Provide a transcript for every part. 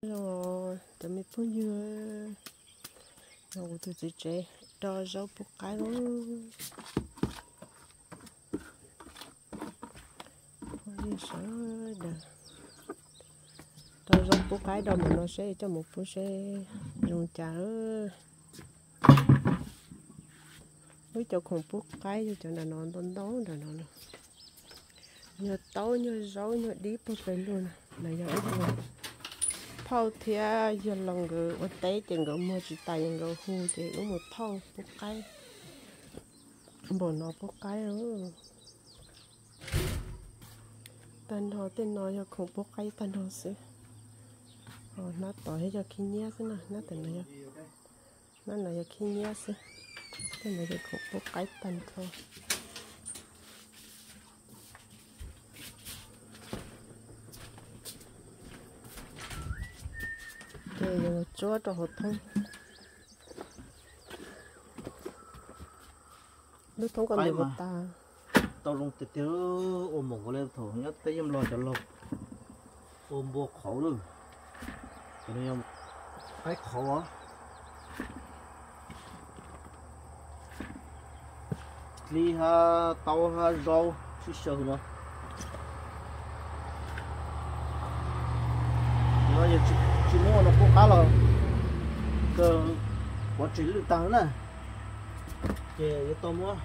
Los cov me phooj ywg, no kuv tus txiv tsev rau zaub pub qaib lawm. Phooj ywg sawv daws, rau zaub pub qaib rau mam no seb coj mus pub seb zoo cas. Wb cov khoom pub qaib yog cov nram no ntau ntau nram no lawm. Nyuag taub nyuag zaub nyuag dib puag pem lug na, no yog wb tus phauj thiab yawg laus nkawd ua teb ces nkawd muag tsis tas nkawd hu ces wb mus thauj pub qaib. Npaum no pub qaib. Tag nrho tej no yog khoom pub qaib tag nrho xwb. Hnab tod yog khib nyiab xwb na, hnab no yog khib nyiab xwb. Tej no yog khoom pub qaib tag nrho. Ces yuav tsuab rau hauv thoob. Lub thoob ko nws ua tas. Tau zoo tiag tiag, ua npaum nkaus li thaum nyob teb yeej nplog cov laug ua npua qhauv lawm. Cov no yog qaib qhauv os. Dib hab taub hab zaub sib xyaw no. Yog tsis muab no pub qab los kawg pov tseg lwj tag na. Ces yuav tau muab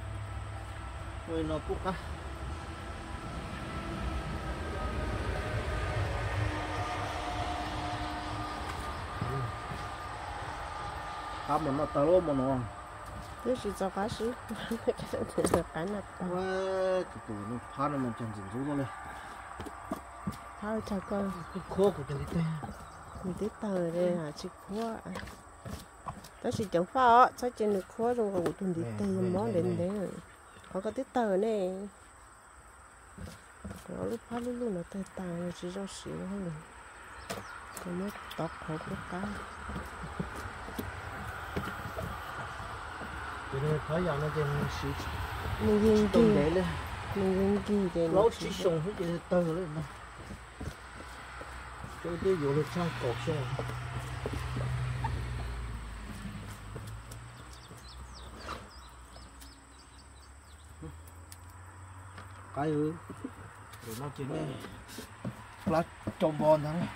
no pub qab. Qab mas noj tag lawm mas no. Twb tsis txaus qab sib, qab no tag. Tus tus no phab no mas cog ntxim ntxub li. Phab ua cas koj khuab kuv tus ntiv tes. Nws twb tawg li tsis khuab. Tab sis ceev faj os, txhob cia nws khuab zoo nkaus kuv tus ntiv tes mob ntev ntev. Qhov koj twb tawg ne. Kuv lub phab lub lub no tawg tas tsis zoo siv li. Kuv muab tov qhauv pub qab. Ces nws phab yam no ces nws siv tsis tau ntev li, nws yeej nkig ces plaub tsib xyoos xwb ces tawg lawm no. Cov twb yuav luag txog kaum xyoo. Qaib, no ces nej plab cau npo ntag na.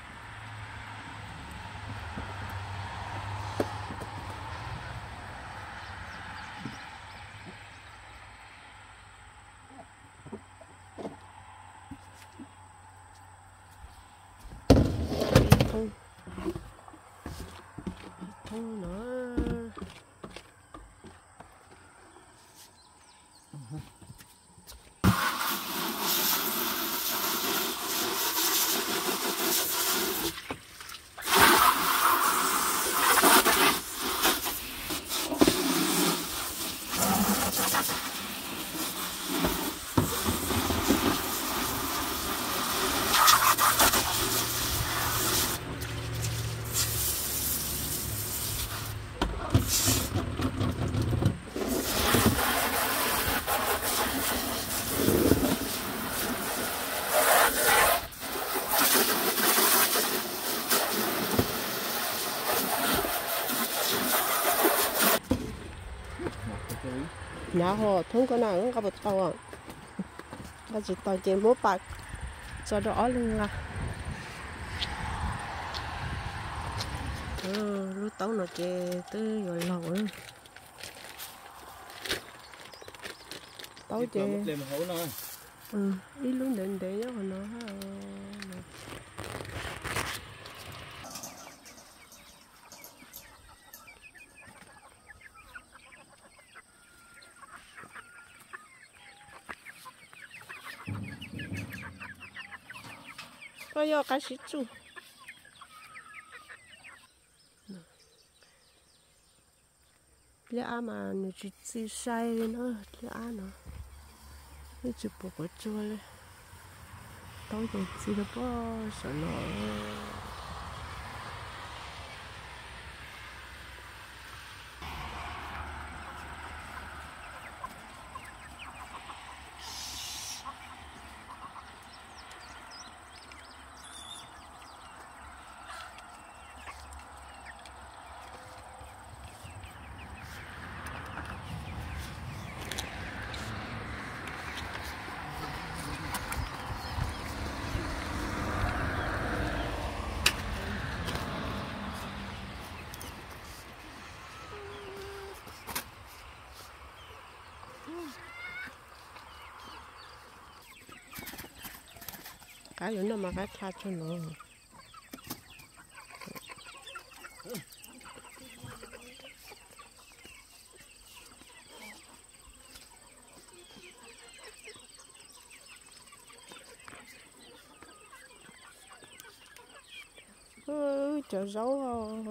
Thoob no. Nyav ho thoob ko na nqa puas tau? Nqa tsis tau ces muab pam tso rau ob leeg nqa. Lub taub no ces twb yuav laug. Taub ces ib lub ntev ntev nyob qhov no. Koj yog qaib sib tsuj. Liab ab mas nws tsis txi sai li na, liab ab no yeej tsis pom quav tsuag li. Taub ces txi rau pem saum no. Qaib yuav noj mas qaib qha tso no. Cov zaub,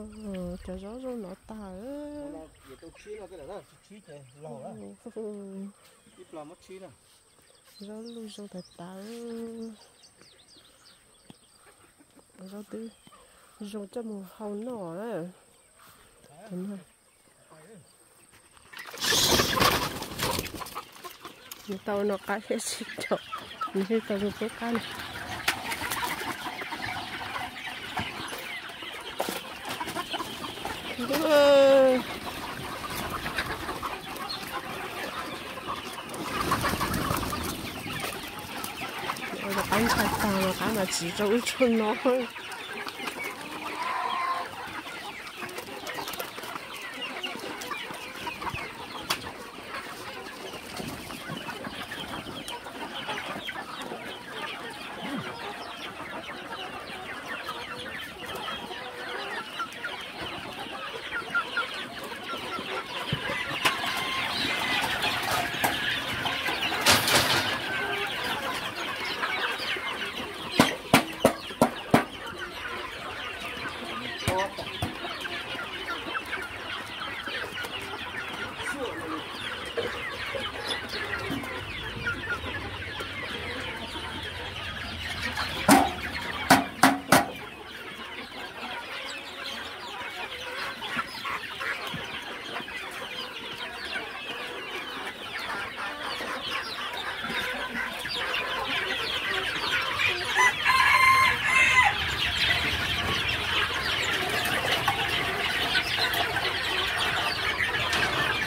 cov zaub zoo no tag. Zaub luj zoo tas tas. Zaub twb zoo coj mus hau noj na. Nws tau no qab thiab tsis tau, nws thiaj tau tus peb qab na. Los qab ntshai tag, los qab mas tsis rau ib tsuag no.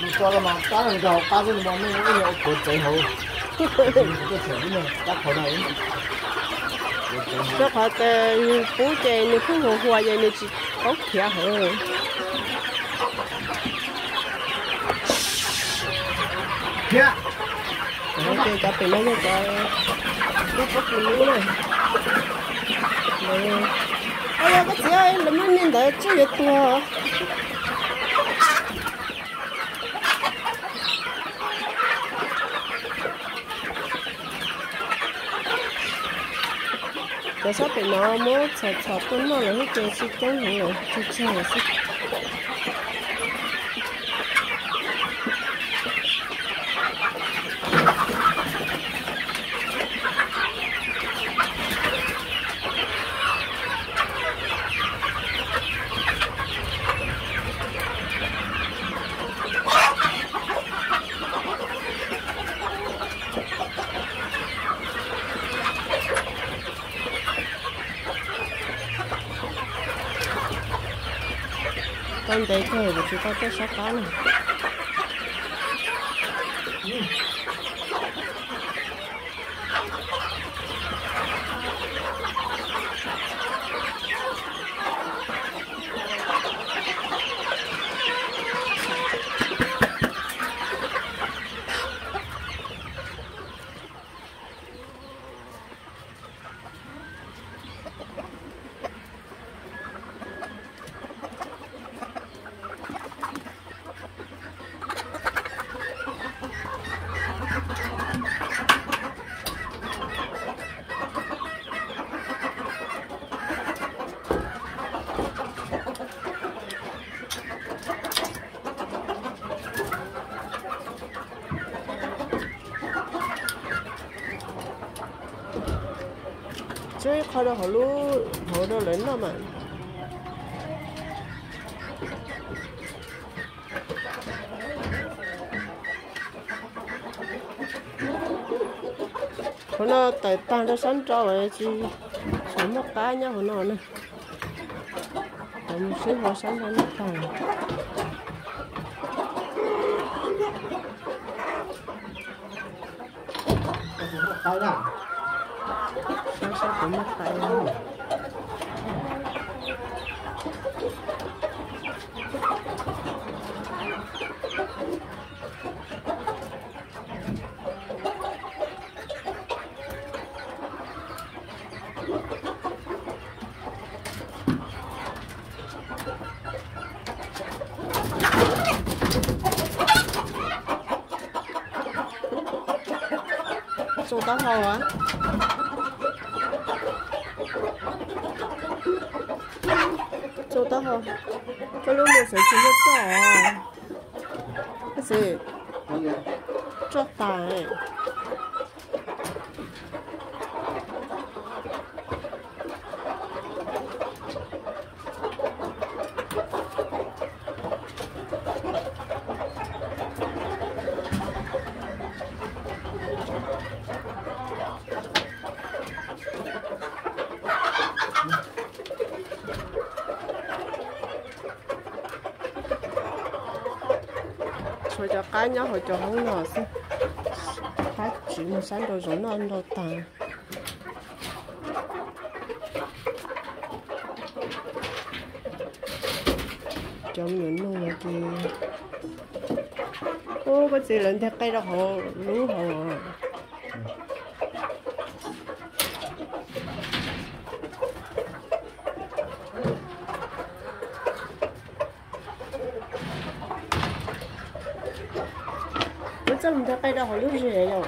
Nws tso los mas qab nkaus qab xwb, nws mas nej ua puav tsev hauv. Rau qhov tias yus pub ces nws pheej huas huas ces nws tsis paub khiav hauv. Ces cov pem no yog cov tub pob kws lub na. Au, koj txiv, lawv muab niag ntawd tswj yuav tuag. Cov sab pem no muab txhom txhom tuaj noj lawm xwb ces tsis coob heev lawm, tsawg tsawg lawm xwb. Tau ntev kawg kuv tsis tau tuaj sab qab na. Tsuab ib qho rau hauv lub hauv rau lawv noj mas. Hauv no tawm tag rau sab nraud tsis, tsis muaj qab nyob hauv no na. Tawm mus sib hauv sab nraud no tag. Sab sab puas muaj qab. Taub hau a. Tsau taub hau. Koj lub mus xeev tsis muaj roj. Xeev, roj tas. Tshuav cov qaib nyob hauv cov hoob no xwb. Qaib tsis mus sab nraum zoov noj ntau tag. Cov me nyuam nug no ces, ub, koj txiv lawv nteg qe rau hauv lub hauv. Ub, txoj mus nteg qe rau hauv lub zes yom.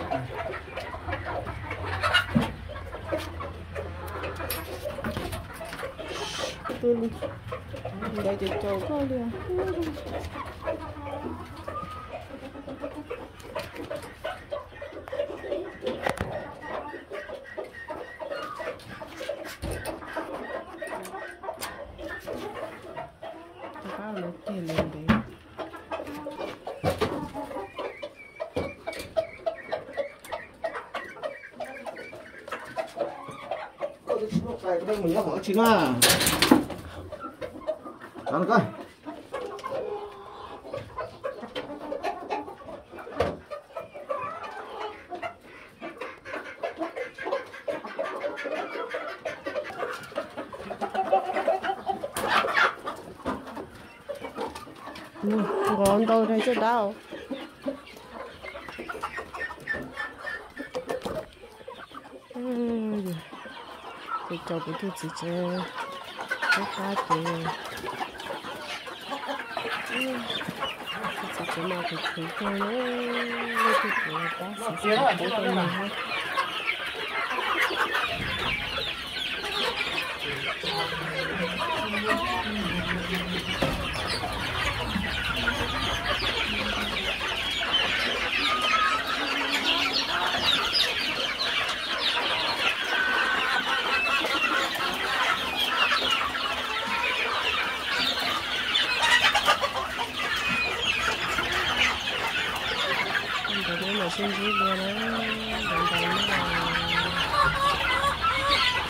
Tus ntawd ces caum koj li. Rov qab los ceg li ntev. Koj twb tsis muaj qais, koj mus nyob hauv dab tsi na? Rov no koj. Nqov ntau rau caj dab. Ces caum kuv tus txiv tsev qab qab ces, tus txiv tsev mas kuv khwv kawg na, leej twg kuv los pab xav xav pub rau nws. Ntawd lub no sib ntsib dua na, ntawd ntawd na.